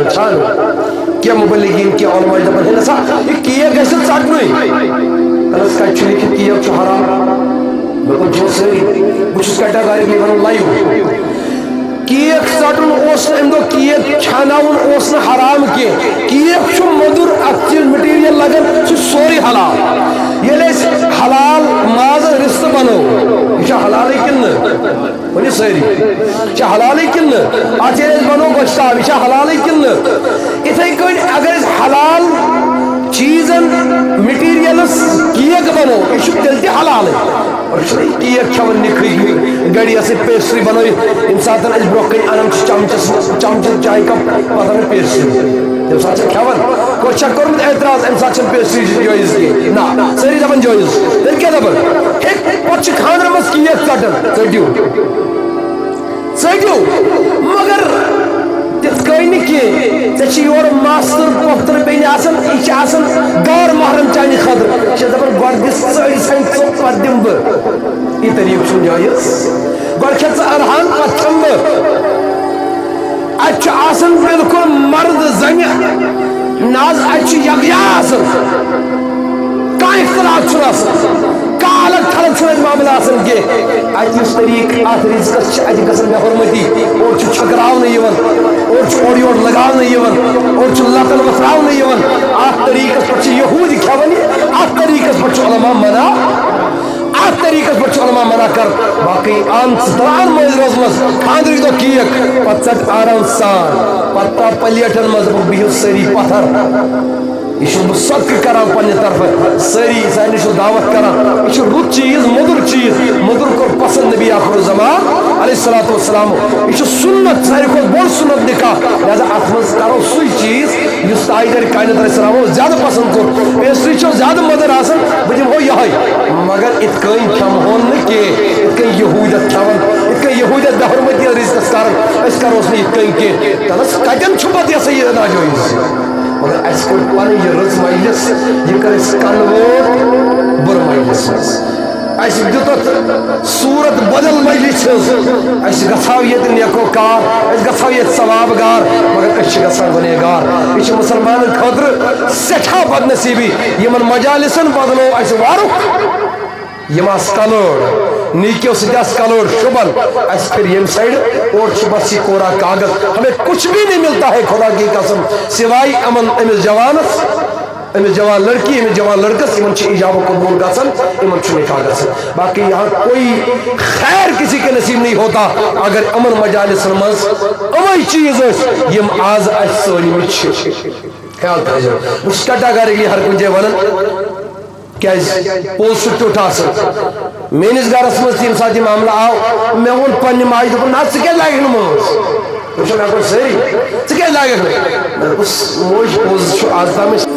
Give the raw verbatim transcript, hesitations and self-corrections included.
چھا نہٕ؟ کینٛہہ مُبلِغیٖن، کینٛہہ علماء چھِ دَپان، ہے نہ سا، یہِ کیک گژھِ نہٕ ژَٹنُے۔ دَپَس، کَتہِ چھُ لیکھِتھ کیک چھُ حرام؟ مےٚ کوٚر جو سٲری، بہٕ چھُس کیٹاگارِکلی وَنان لایِو۔ کیک ژَٹُن اوس نہٕ اَمہِ دۄہ، کیک کھیٛاناوُن اوس نہٕ حرام کینٛہہ۔ کیک چھُ مٔدُر، اَتھ چھِ مٹیٖریل لَگان، سُہ چھُ سورُے حلال۔ ییٚلہِ أسۍ حلال مازٕ رِستہٕ بَنوو، یہِ چھا حلالٕے کِنہٕ نہٕ؟ ؤنِو سٲری، چھا حلالٕے کِنہٕ نہٕ؟ اَتھ ییٚلہِ أسۍ بَنوو گۄشتاب، یہِ چھا حلالٕے کِنہٕ نہٕ؟ یِتھَے کٔنۍ اگر أسۍ حلال چیٖزَن، مٹیٖریلَس کیک بَنوو، یہِ چھُ تیٚلہِ تہِ حلالٕے۔ اور چھُنہ یہِ کیک کھٮ۪وان نِکھٕے گٔڑی، یۄس یہِ پیسٹری بَنٲوِتھ، ییٚمہِ ساتہٕ أسۍ برٛونٛہہ کَنہِ اَنان چھِ چَمچَس، چَمچہٕ چایہِ کَپ، پَتہٕ اَنان پیسٹری۔ تَمہِ ساتہٕ چھِ کھٮ۪وان۔ کٲنٛسہِ چھا کوٚرمُت اعتراض، اَمہِ ساتہٕ چھَنہٕ پیسٹری جٲیِز کینٛہہ؟ نہ، سٲری دَپان جٲیِز۔ تیٚلہِ کیٛاہ دَپان؟ ہے، پَتہٕ چھِ خانٛدرَن منٛز کیک ژَٹان، ژٔٹِو۔ ژٔٹِو، مگر تِتھ کٔنۍ نہٕ کینٛہہ۔ ژےٚ چھِ یورٕ ماستٕر پۄپھتٕر بیٚنہِ آسان، یہِ چھِ آسان غٲر محرم چانہِ خٲطرٕ۔ یہِ چھِ دَپان، گۄڈٕ دِ ژٔٹۍ ژھَنۍ ژوٚپ، پَتہٕ دِمہٕ بہٕ۔ یہِ طریٖقہٕ چھُنہٕ جٲیِز۔ گۄڈٕ کھےٚ ژٕ أڑہَن، پَتہٕ کھٮ۪مہٕ بہٕ۔ اَتہِ چھُ آسان بِلکُل مرد زَنہِ۔ نہ حظ، اَتہِ چھُ یکجا آسان۔ کانٛہہ اختلاف چھُنہٕ آسان۔ کانٛہہ الگ تھلگ چھُنہٕ اَتہِ معاملہٕ آسان کینٛہہ۔ اَتہِ یُس طریٖقہٕ اَتھ رِزقَس چھِ، اَتہِ گژھان مےٚ حُرمتی۔ اورٕ چھُ چھٔکراونہٕ یِوان، اورٕ چھُ اورٕ یورٕ لگاونہٕ یِوان، اورٕ چھُ لَتَن وۄتھراونہٕ یِوان۔ اَتھ طریٖقَس پٮ۪ٹھ چھِ یہوٗدۍ کھٮ۪وان یہِ، اَتھ طریٖقَس پٮ۪ٹھ چھُ علماء منع۔ اَتھ طریٖقَس پٮ۪ٹھ چھُ علماء منع کر۔ باقٕے اَن ژٕ ترٛاو مٲنٛزِ رٲژ منٛز خانٛدرٕکۍ دۄہ کیک، پَتہٕ ژَٹ آرام سان، پَتہٕ ترٛاو پلیٹَن منٛز، دوٚپُکھ، بِہِو سٲری پَتھر۔ یہِ چھُس بہٕ صدقہٕ کران پننہِ طرفہٕ۔ سٲری سارنٕے چھُس دعوت کران۔ یہِ چھُ رُت چیٖز، مٔدُر چیٖز۔ مٔدُر کوٚر پسند نبی آخر الزمان علیہ الصلوۃ والسلام۔ یہِ چھُ سُنت، ساروی کھۄتہٕ بوٚڑ سُنت نکاح۔ لہذا اتھ منٛز کرو سُے چیٖز یُس تاجدار کائنات علیہ السلام زیادٕ پسند کوٚر۔ پیسٹری چھو زیادٕ مٔدٕر آسان، بہٕ دِمہو یہے۔ مگر اتھ کٔنۍ کھٮ۪مہون نہٕ کینٛہہ، اتھ کٔنۍ یہوٗدیت کھٮ۪وان، اتھ کٔنۍ یہوٗدیت بے حرمتی رزقس کران، أسۍ کروس نہٕ یتھ کٔنۍ کینٛہہ۔ تلس کتٮ۪ن چھُ پتہٕ یہِ ہسا یہِ ناجٲیز؟ مگر اَسہِ کوٚر پَنٕنۍ یہِ رٕژ مجلس، یہِ کٔر اَسہِ convert بُرٕ مجلس منٛز۔ اَسہِ دیُت اَتھ صوٗرت بدل مجلس ہٕنٛز۔ أسۍ گژھو ییٚتہِ نیکو کار، أسۍ گژھو ییٚتہِ ثواب گار، مگر أسۍ چھِ گژھان گُنہگار۔ یہِ چھِ مُسلمانن خٲطرٕ سٮ۪ٹھاہ بدنصیٖبی۔ یِمن مجالسن بدلو اَسہِ وَرُق۔ یِم آسہٕ کلٲڑ، نیکیو سۭتۍ آسہٕ کلٲڑ شوٗبان۔ اَسہِ پھِر ییٚمہِ سایڈٕ، اورٕ چھُ بس یہِ کورا کاغذ۔ ہمیں کچھ بھی نہیں ملتا ہے خدا کی قسم، سوائے یِمن، أمِس جوانس، أمِس جوان لڑکی، أمِس جوان لڑکس، یِمن چھُ ایجاب و قبول گژھان، یِمن چھُ نکاح گژھان۔ باقی یہاں کوئی خیر کسی کے نصیب نہیں ہوتا۔ اگر یِمن مجالسن منٛز یِمے چیٖز ٲسۍ، یِم آز اَسہِ سٲنۍ مٕتۍ چھِ۔ خیال تھٲیزیو، بہٕ چھُس categorically ہر کُنہِ جایہِ ونان، کیازِ پوٚز چھُ ٹیوٚٹھ آسان۔ میٲنِس گرس منٛز تہِ ییٚمہِ ساتہٕ یہِ معاملہٕ آو، مےٚ ووٚن پننہِ ماجہِ، دوٚپُن، "نہ، ژٕ کیازِ لاگکھ نہٕ مٲنٛز؟" وٕچھو، مےٚ کوٚر سٲری، "ژٕ کیازِ لاگکھ نہٕ؟" مےٚ دوٚپُس، "موج، پوٚز چھُ، آز تام أسۍ"